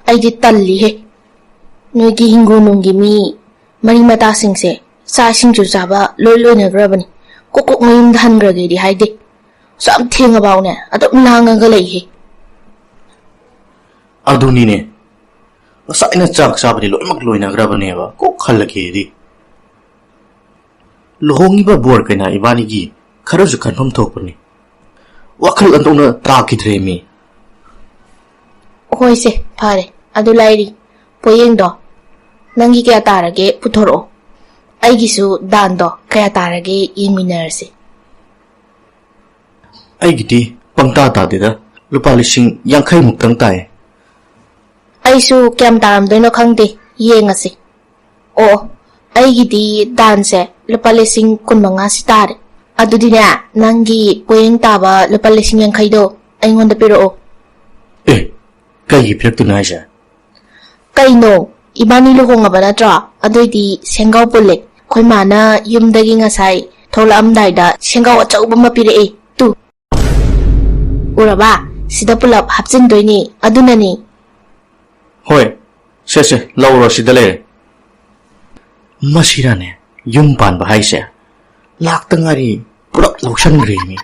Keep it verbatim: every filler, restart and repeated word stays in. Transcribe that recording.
ꯑꯩꯗꯤ ꯇꯜꯂꯤꯍꯦ꯫ ꯅꯣꯏꯒꯤ ꯍꯤꯡꯒꯣꯜ ꯅꯨꯡꯒꯤ ꯃꯤ ꯃꯔꯤ ꯃꯇꯥꯁꯤꯡꯁꯦ ꯆꯥꯛ ꯏꯁꯤꯡꯁꯨ ꯆꯥꯕ ꯂꯣꯏ ꯂꯣꯏꯅꯈ꯭ꯔꯕꯅꯤ꯫ ꯀꯣꯛ ꯀꯣꯛ ꯃꯌꯨꯝꯗ ꯍꯟꯈ꯭ꯔꯒꯦꯗꯤ ꯍꯥꯏꯗꯦ꯫ ꯑꯁꯨꯛ ꯌꯥꯝ ꯊꯦꯡꯉꯐꯥꯎꯅꯦ ꯑꯗꯨꯝ ꯂꯥꯡꯉꯒ ꯂꯩꯍꯦ꯫ ꯑꯗꯨꯅꯤꯅꯦ, ꯉꯁꯥꯏꯅ ꯆꯥꯛ ꯆꯥꯕꯗꯤ ꯂꯣꯏꯅꯃꯛ ꯂꯣꯏꯅꯈ꯭ꯔꯕꯅꯦꯕ, ꯀꯣꯛ ꯍꯜꯂꯒꯦꯗꯤ꯫ ꯂꯨꯍꯣꯡꯉꯤꯕ ꯕꯣꯔ ꯀꯩꯅꯥ ꯏꯕꯥꯅꯤꯒꯤ ꯈꯔꯁꯨ ꯈꯟꯐꯝ ꯊꯣꯛꯄꯅꯤ꯫ ꯋꯥꯈꯜ ꯑꯟꯊꯣꯛꯅ ꯇꯥꯈꯤꯗ꯭ꯔꯦ ꯃꯤ꯫ ꯍꯣꯏꯁꯦ, ꯐꯔꯦ꯫ ꯑꯗꯨ ꯂꯥꯏꯔꯤ, ꯄꯣꯌꯦꯡꯗꯣ ꯅꯪꯒꯤ ꯀꯌꯥ ꯇꯥꯔꯒꯦ ꯄꯨꯊꯣꯔꯛꯑꯣ꯫ ꯑꯩꯒꯤꯁꯨ ꯗꯥꯟꯗꯣ ꯀꯌꯥ ꯇꯥꯔꯒꯦ ꯌꯦꯡꯃꯤꯟꯅꯔꯁꯤ꯫ ꯑꯩꯒꯤꯗꯤ ꯄꯪꯇꯥ ꯇꯥꯗꯦꯗ, ꯂꯨꯄꯥ ꯂꯤꯁꯤꯡ ꯌꯥꯡꯈꯩ ꯃꯨꯛꯇꯪ ꯇꯥꯏ꯫ ꯑꯩꯁꯨ ꯀꯌꯥꯝ ꯇꯥꯔꯝꯗꯣꯏꯅꯣ ꯈꯪꯗꯦ, ꯌꯦꯡꯉꯁꯤ꯫ ꯑꯣ, ꯑꯩꯒꯤꯗꯤ ꯗꯥꯟꯁꯦ ꯂꯨꯄꯥ ꯂꯤꯁꯤꯡ ꯀꯨꯟ ꯃꯉꯥꯁꯤ ꯇꯥꯔꯦ꯫ ꯑꯗꯨꯗꯤꯅꯦ, ꯅꯪꯒꯤ ꯄꯣꯌꯦꯡ ꯇꯥꯕ ꯂꯨꯄꯥ ꯂꯤꯁꯤꯡ ꯌꯥꯡꯈꯩꯗꯣ ꯑꯩꯉꯣꯟꯗ ꯄꯤꯔꯛꯑꯣ꯫ ꯑꯦ, ꯀꯩꯒꯤ ꯄꯤꯔꯛꯇꯣꯏꯅꯣ ꯍꯥꯏꯁꯦ? ꯀꯩꯅꯣ, ꯏꯕꯥꯅꯤ ꯂꯨꯍꯣꯡꯉꯕ ꯅꯠꯇ꯭ꯔꯣ? ꯑꯗꯨꯏꯗꯤ ꯁꯦꯡꯒꯥꯎ ꯄꯨꯜꯂꯦ꯫ ꯑꯩꯈꯣꯏ ꯃꯥꯅ ꯌꯨꯝꯗꯒꯤ ꯉꯁꯥꯏ ꯊꯣꯛꯂꯛꯑꯝꯗꯥꯏꯗ ꯁꯦꯡꯒꯥꯎ ꯑꯆꯧꯕ ꯑꯃ ꯄꯤꯔꯛꯑꯦ꯫ ꯇꯨ, ꯎꯔꯕ? ꯁꯤꯗ ꯄꯨꯂꯞ ꯍꯥꯞꯆꯤꯟꯗꯣꯏꯅꯤ, ꯑꯗꯨꯅꯅꯤ꯫ ꯍꯣꯏ, ꯁꯦ ꯁꯦ, ꯂꯧꯔꯣ, ꯁꯤꯗ ꯂꯩꯔꯦ꯫ ꯃꯁꯤꯔꯥꯅꯦ ꯌꯨꯝ ꯄꯥꯟꯕ ꯍꯥꯏꯁꯦ? ꯂꯥꯛꯇ ꯉꯥꯏꯔꯤ, ꯄꯨꯂꯞ ꯂꯧꯁꯟꯈ꯭ꯔꯦꯅꯦ꯫